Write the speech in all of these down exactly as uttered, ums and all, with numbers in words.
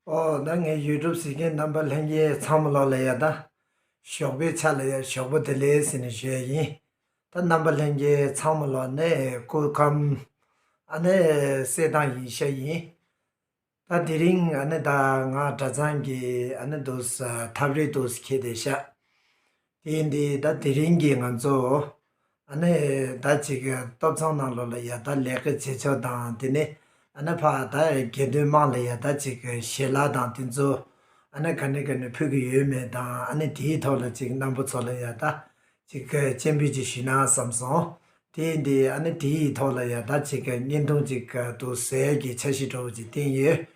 ཨོ་ད་ངའི་ཡུ་ཊུབ་གཟིགས་མཁན་རྣམ་པ་ལྷན་རྒྱས་ཚང་མ་ལོག་ལ་ཡ་ད། ཞོགས་པའི་ཆ་ལ་ཡ་ཞོགས་པ་བདེ་ལེགས་ཟེར་ནས་ཞུ་ཡ་ཡིན། ད་རྣམ་པ་ལྷན་རྒྱས་ཚང་མ་ལོག་ནས་སྐུ་ཁམས་ཨ་ནི་གསལ་ཐང་ཡིན་ཤག་ཡིན། ད་དེ་རིང་ཨ་ནི་ད་ང་གྲྭ་ཚང་གི་ཨ་ནི་འདུག་ས་ཐབ་རེས་འདུག་ས་འཁྱེར་བསྡད་ཤག་དེ་ཡིན་དུས་ད་དེ་རིང་གི་ང་ཚོ་ཨ་ནི་ད་ཅིག་ཏོབ་ཚང་ནང་ལོགས་ལ་ཡ་ད་ལས་ཀ་བྱེད་ཕྱོགས་དང་དེ་ནས་ཨ་ནི་ཕ་ད་དགེ་འདུན་དམངས་ལ་ཡ་ད་ཅིག་ཞལ་ལག་དང་དེ་ཚོ་ཨ་ནི་ག་ནས་ག་ནས་ཕུལ་གི་ཡོད་མེད་དང་ཨ་ནི་དེའི་ཐོག་ལ་ཅིག་རྣམ་པ་ཚོ་ལ་ཡ་ད་ཅིག་སྤྱན་འབུལ་ཅིག་ཞུས་ན་བསམ་སོང་། དེ་ཡིན་དུས་ཨ་ནི་དེའི་ཐོག་ལ་ཡ་ད་ཅིག་བརྙན་ཐུང་ཅིག་འདུག་ཟེར་གྱི་འཆར་གཞི་འདྲ་བོ་ཅིག་བཏིང་ཡོད།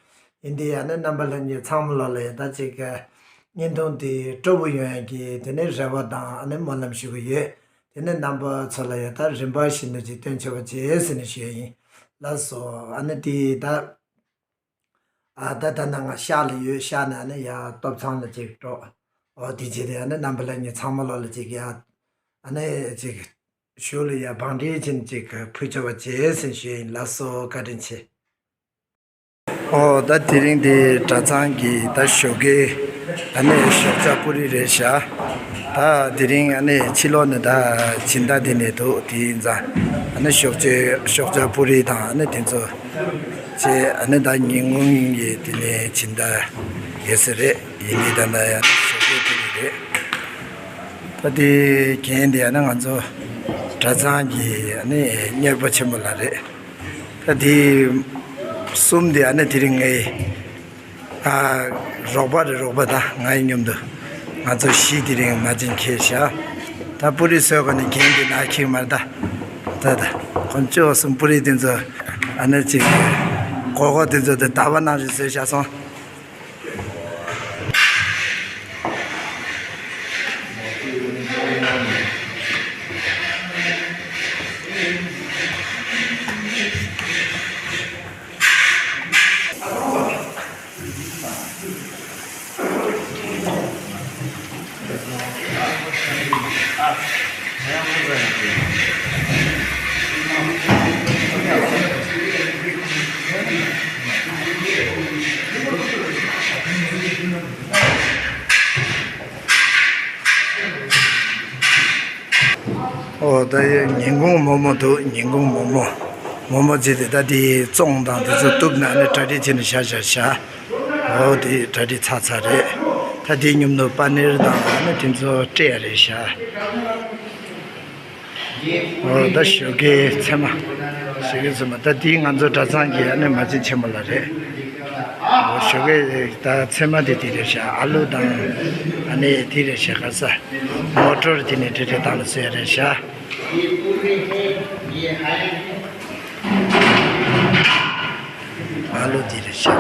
ཡིན་དུས་ཨ་ནི་རྣམ་པ་ལྷན་རྒྱས་ཚང་མ་ལོག་ལ་ཡ་ད་ཅིག་བརྙན་ཐུང་དེ་སྤྲོ་པོ་ཡོང་ཡ་གི་དེ་ནས་རེ་བ་དང་ཨ་ནི་སྨོན་ལམ་ཞུ་གི་ཡོད། དེ་ནས་རྣམ་པ་ཚོ་ལ་ཡ་ད་རིམ་པ་བཞིན་དུ་ཅིག་སྟོན་ཆོག་པ་བྱེད་ཟེར་ནས་ཞུ་ཡ་ཡིན། ལགས་སོ། ཨ་ནི་དེ་ད་ཨ་ད་ད་ནང་ང་ཤག་ལ་ཡོད། ཤག་ནས་ཨ་ནི་ཡ་ཏོབ་ཚང་ལ་ཅིག་འགྲོ། ཨོ་དེ་བྱས་ཏེ་ཨ་ནི་རྣམ་པ་ལྷན་རྒྱས་ཚང་མ་ལོག་ལ་ཅིག་ཡ་ཨ་ནི་ཅིག་ཞོར་ལ་ཡ་བང་སྒྲིག་ཅིག་ཅིག་ཕུལ་ཆོག་པ་བྱེད་ཟེར་ཞུ་ཡ་ཡིན། ལགས་སོ། བཀའ་དྲིན་ཆེ། ཨོ་ད་དེ་རིང་འདི་གྲྭ་ཚང་གི་ད་ཞོགས་ཀའི་ཨ་ནི་ཞོགས་ཇ་པུ་རི་རེད་ཤག་ད་དེ་རིང་ཨ་ནི་ཕྱི་ལོགས་ནས་ད་སྦྱིན་བདག་འདི་ནས་འདུག་དེ་ཡིན་ཙང་ཨ་ནི་ཞོགས་ཇ་ཞོགས་ཇ་པུ་རི་དང་ཨ་ནི་དེ་ཚོ་བྱས། ཨ་ནི་ད་ཉིན་གུང་གི་དེ་ནས་སྦྱིན་བདག་ཡོད་ས་རེད། ཡིན་དུས་ད་ད་ཡང་ཞོགས་ཀའི་པུ་རི་རེད། ད་དེ་རྒན་དེ་ཨ་ནི་ང་ཚོ་གྲྭ་ཚང་གི་ཨ་ནི་གཉེར་པ་ཆེན་པོ་ལགས་རེད། ད་དེ་གསུམ་དེ་ཨ་ནི་དེ་རིང་ངའི་ཨ་རོགས་པ་རེད། རོགས་པ་ད་ང་ཡི་མཉམ་དུ་ང་ཚོ་བཞི་དེ་རིང་མ་བྱན་འཁྱེར་ཤག་ད་པུ་རི་བཟོས་གོ་ནས་རྒན་དེ་ན་ཁྱེར་མར་ད། ད་ད་ཁོང་ཅོག་གསུམ་པུ་རི་དེ་ཚོ་ཨ་ནི་ཅིག་སྒོར་སྒོར་དེ་ཚོ་དེ་ད་བ་ནང་བཞིན་བཟོས་བཞག་སོང་། ཨོ་ད་ཡ་ཉིན་གུང་མོག་མོག་འདུག་ཉིན་གུང་མོག་མོག་མོག་མོག་བྱས་ཏེ་ད་དེ་བཙོང་དང་དེ་ཚོ་གཏུབ་ནས་ཨ་ནི་གྲ་སྒྲིག་བྱས་ནས་བཞག་བཞག་བཞག་ཨོ་དེ་གྲ་སྒྲིག་ཚར་ཚར་རེད། ད་དེའི་མཉམ་དུ་པ་ནིར་དང་ཨ་ནི་དེ་ཚོ་སྤྲད་ཡ་རེད་ཤག་ཨོ་ད་ཞོགས་ཀའི་ཚལ་མ། ཞོགས་ཀའི་ཚལ་མ། ད་དེའི་ང་ཚོ་གྲྭ་ཚང་གི་ཨ་ནི་མ་བྱན་ཆེན་མོ་ལགས་རེད། ཨོ་ཞོགས་ཀའི་ད་ཚལ་མ་དེ་དེ་རེད་ཤག་ཨ་ལུ་དང་ཨ་ནི་དེ་རེད་ཤག་ག་ས་མོ་ཊོར་དེ་ནས་དེ་རེད་དང་ལ་ཟེར་རེད་ཤག་ཨ་ལུ་དེ་རེད་ཤག་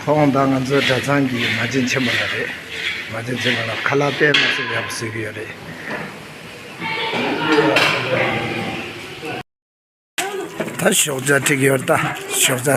ཁོང་དང་ང་ཚོའི་གྲྭ་ཚང་གི་མ་བྱན་ཆེན་མོ་ལགས་རེད། མ་བྱན་ཆེན་མོ་ལགས་ཁ་ལག་དཔེ་མི་སྲིད་ཡག་པོ་བཟོས་ཀྱི་ཡོད་རེད། ད་ཞོགས་ཇ་ཁྲིད་ཀྱི་ཡོད་རེད། ད་ཞོགས་ཇ།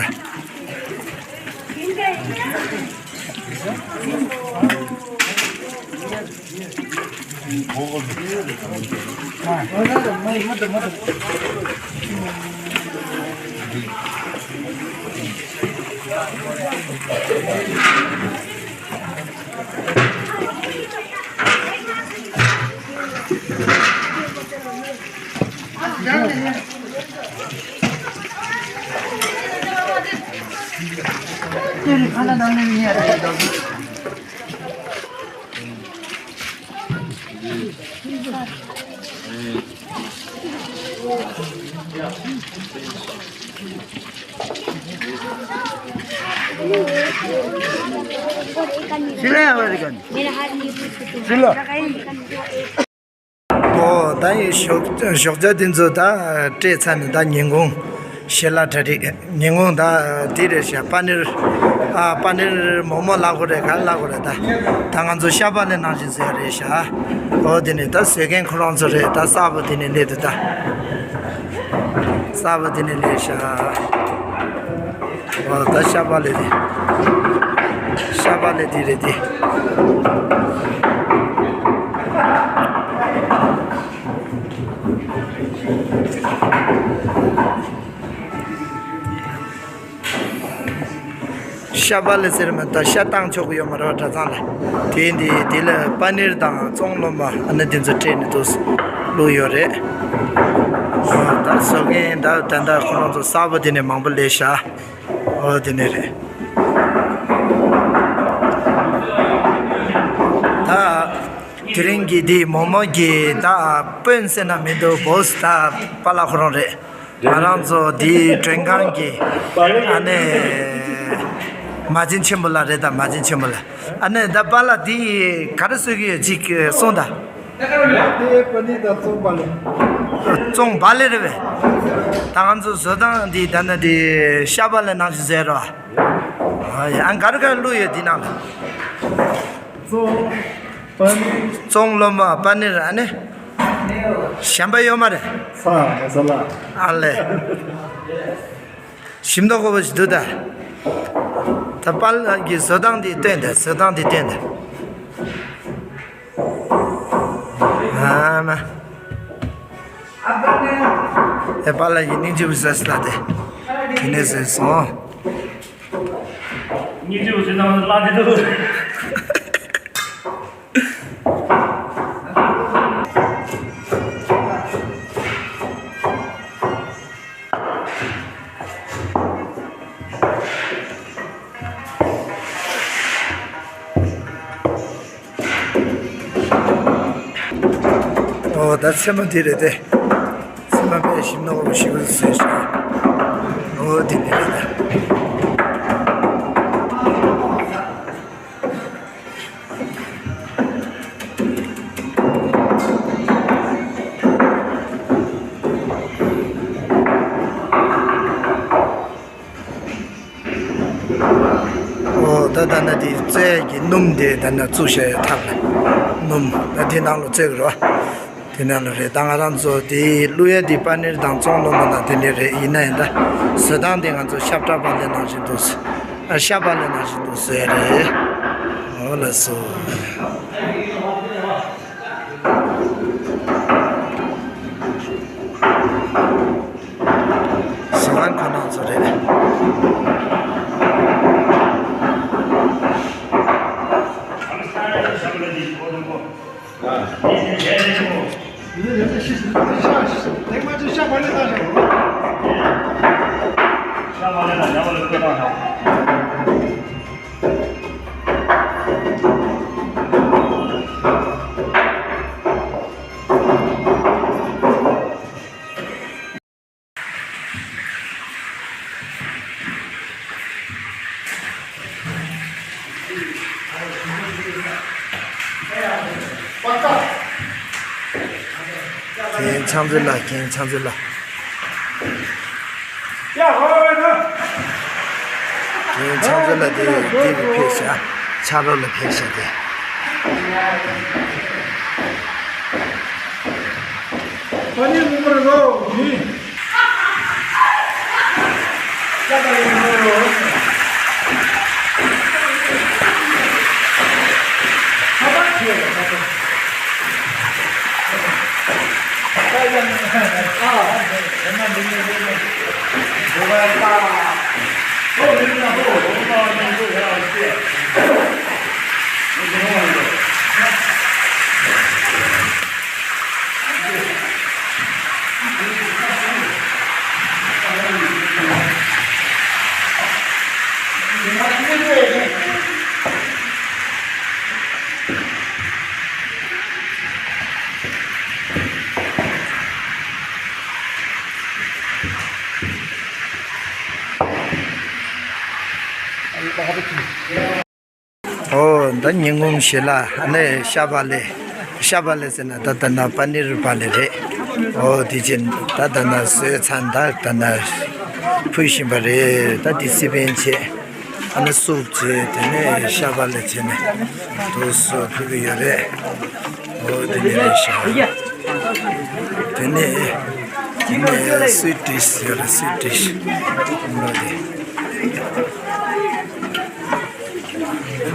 ཨོ་ད་ཡི་ཞོགས་ཞོགས་ཇ་དེ་ཚོ་ད་སྤྲད་ཚར་ནས་ད་ཉིན་གུང་ཞལ་ལག་གྲ་སྒྲིག་ཉིན་གུང་ད་དེ་རེད་ཤག་པ་ནིར། ཨ་པ་ནིར་མོག་མོག་ལབ་དགོས་རེད། ག་རེ་ལབ་དགོས་རེད། ད་ད་ང་ཚོ་ཤ་བག་ལེབ་ནང་བཞིན་བཟོས་རེད་ཤག་ཨོ་དེ་ནས་ད་བཟོ་མཁན་ཁོ་རང་ཚོ་རེད། ད་གསར་པ་དེ་ནས་སླེབས་འདུག་ད་གསར་པ་དེ་ནས་སླེབས་ཤག་ཨོ་ད་ཤ་བག་ལེབ་དེ། ཤ་བག་ལེབ་དེ་རེད་དེ། ཤ་བག་ལེབ་ཟེར་མི་འདུག་ཤ་བཏང་ཆོག་གི་ཡོད་མ་རེད་པ། གྲྭ་ཚང་ལ་དེ་འདི་དེ་ལ་པ་ནིར་དང་བཙོང་ལོ་མ་ཨ་ནི་དེ་ཚོ་སྤྲད་ནས་འདུག་བླུགས་ཡོད་རེད། ཨ་ད་བཟོ་མཁན་ད་ད་ལྟ་ཁོ་རང་ཚོ་གསར་པ་དེ་ནས་མང་པོ་སླེབས་ཤག་ཨོ་དེ་ནས་རེད། ད་དེ་རིང་གི་དེ་མོག་མོག་གི་ད་དཔོན་ཟེར་ན་མི་འདུག་བོ་སི་ད་པཱ་ལགས་ཁོ་རང་རེད། ང་རང་ཚོ་དེའི་མགྲོན་ཁང་གི་ཨ་ནི་མ་བྱན་ཆེན་པོ་ལགས་རེད། ད་མ་བྱན་ཆེན་པོ་ལགས་ཨ་ནི་ད་པཱ་ལགས་དེ་ག་རེ་གསོལ་གི་ཡོད་ཅིག་གསུངས་དང་། དེ་པ་ནི་ད་བཙོང་བག་ལེབ། བཙོང་བག་ལེབ་རེད་པས། ད་ང་ཚོ་བཟོ་སྟངས་འདི་ད་ནི་འདི་ཤ་བག་ལེབ་ནང་བཞིན་བཟོས་རོགས། ཨ་ཡ་ཨ་ག་རེ་ག་རེ་བླུགས་ཡོད་འདི་ནང་ལ། བཙོང་པ་ནི། བཙོང་ལོ་མ་པ་ནི་ར་ཨ་ནི། གཞན་པ་ཡོད་མ་རེད། ཚ་ང་ཚ་ལ། ཨ་ལེ། ཞིམ་མདོག་ཁ་པོ་ཞིག་འདུག་ད། ད་པཱ་ལགས་ཀྱི་བཟོ་སྟངས་འདི་སྟོན་ད། བཟོ་སྟངས་འདི་སྟོན་ད། ཨ་མ། ཨེ་པཱ་ལགས་ཀྱི་སྙིང་རྗེ་པོ་ཟ་ཟི་ལ་དེ། དེ་ནས་ཟོས་སོང་། སྙིང་རྗེ་པོ་ཟེར་ན་ལ་དེ་འདུག་ཨོ་ད་ཚེར་མ་དེ་རེད་དེ། ཚེར་མ་དཔེ་ཞིམ་མདོག་ཞིག་བཟོས་ཤག་ཨོ་དེ་འདི་རེད་ད། ཨོ་ད་ད་ན་དེ་རྩེ་གི་སྣུམ་དེ་ད་ན་བཙུགས་བཞག་ཡོད་ཐབ་ལ་སྣུམ་ད་དེ་ནང་ལ་རྩེ་གི་རོ། དེ་ནང་ལ་རེད། ད་ང་རང་ཚོ་དེ་བླུགས་ཡ་དེ་པ་ནིར་དང་བཙོང་ལོ་མ་དང་དེ་འདྲས་རེད། ཡིན་ན་ཡིན་ད་བཟོ་སྟངས་དེ་ང་ཚོ་ཤ་བཀྲ་བག་ལེབ་ནང་བཞིན་དུ་ཨ་ཤ་བག་ལེབ་ནང་བཞིན་དུ་བཟོས་རེད། ཨོ་ལགས་སོ། ཟི་ལིང་ཁོ་ན་ཚོ་རེད། རྒན་ཕྱག་མཛོད་ལགས། རྒན་ཕྱག་མཛོད་ལགས། རྒན་ཕྱག་མཛོད་ལགས་དེ་འདིར་ཕེབས་ཤག་ཕྱག་རོགས་ལ་ཕེབས་ཤག་དེ། ཨོ་ད་ཉིན་གུང་ཞིག་ལ་ཨ་ནི་ཤ་བག་ལེབ། ཤ་བག་ལེབ་ཟེར་ན་ད་ད་ན་པ་ནིར་བག་ལེབ་རེད། ཨོ་དེ་བཞིན་ད་ད་ན་བཟོས་ཚར་ད་ད་ན་ཕུལ་བཞིན་པ་རེད། ད་དེ་སི་པན་བྱས། ཨ་ནི་སུབ་བྱས། དེ་ནས་ཤ་བག་ལེབ་བྱས་ནས་དུ་སུབ་ཕུལ་གྱི་ཡོད་རེད། ཨོ་དེ་ནས་རེད་ཤག་དེ་ནས་དེ་ནས་སུའིཊ་ཌིཤ་ཡོད་རེད། སུའིཊ་ཌིཤ་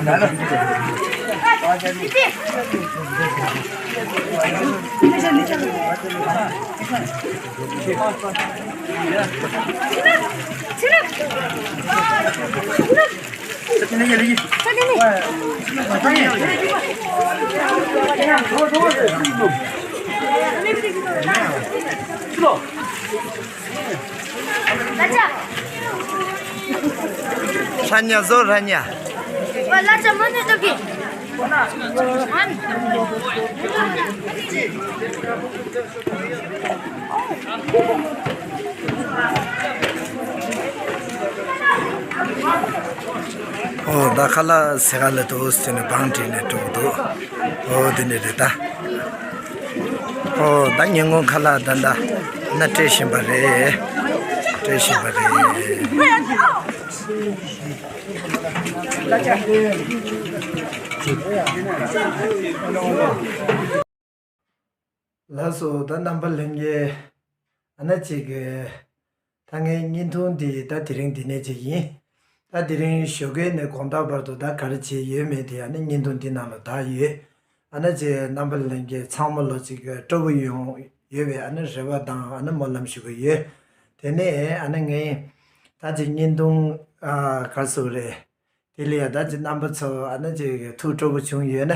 ཨ་ནི་དེ། ཧྲ་ཉ་བཟོ་ཧྲ་ཉ། ཨོ་ད་ཁ་ལག་ཟེ་ག་ལ་དུ་ཟེར་ནས་བང་བྲིས་ནས་འགྲོ་གི་འདུག་ཨོ་དེ་ནས་རེད་ད། ཨོ་ད་ཉིན་གུང་ཁ་ལག་ད་ད་ན་སྤྲད་བཞིན་པ་རེད། སྤྲད་བཞིན་པ་རེད། ལགས་སོ། ད་རྣམ་པ་ལྷན་རྒྱས། ཨ་ན་ཅིག་གི་ད་ངའི་བརྙན་ཐུང་འདི་ད་དེ་རིང་འདི་ནས་ཅིག་ཡིན། ད་དེ་རིང་ཞོགས་ཀས་ནས་དགོང་དག་བར་དུ་ད་ག་རེ་བྱས་ཡོད་མེད་དེ་ཨ་ནི་བརྙན་ཐུང་འདི་ནང་ལ་ད་ཡོད། ཨ་ན་ཅིག་རྣམ་པ་ལྷན་རྒྱས་ཚང་མ་ལོ་ཅིག་གི་སྤྲོ་པོ་ཡོང་ཡོད་པའི་ཨ་ནི་རེ་བ་དང་ཨ་ནི་སྨོན་ལམ་ཞུ་གི་ཡོད། དེ་ནས་ཨ་ནི་ངའི་ད་ཅིག་བརྙན་ཐུང་ཨ་ག་རེ་ཟེར་དགོས་རེད། དེ་ལ་ཡང་ད་ཅིག་རྣམ་པ་ཚོ་ཨ་ནི་ཅིག་ཐུགས་སྤྲོ་པོ་བྱུང་ཡོད་ན་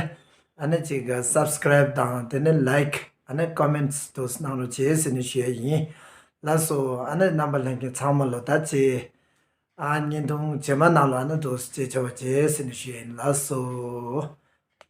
ཨ་ནི་ཅིག་subscribe་དང་དེ་ནས་like་ཨ་ནི་comments་དུ་གནང་རོགས་བྱེད་ཟེར་ནས་ཞུ་ཡ་ཡིན། ལགས་སོ། ཨ་ནི་རྣམ་པ་ལྷན་རྒྱས་ཚང་མ་ལོ་ད་ཅིག་ཨ་བརྙན་ཐུང་རྗེས་མ་ནང་ལ་ཨ་ནི་དུ་མཇལ་ཆོག་པ་བྱེད་ཟེར་ནས་ཞུ་ཡ་ཡིན། ལགས་སོ།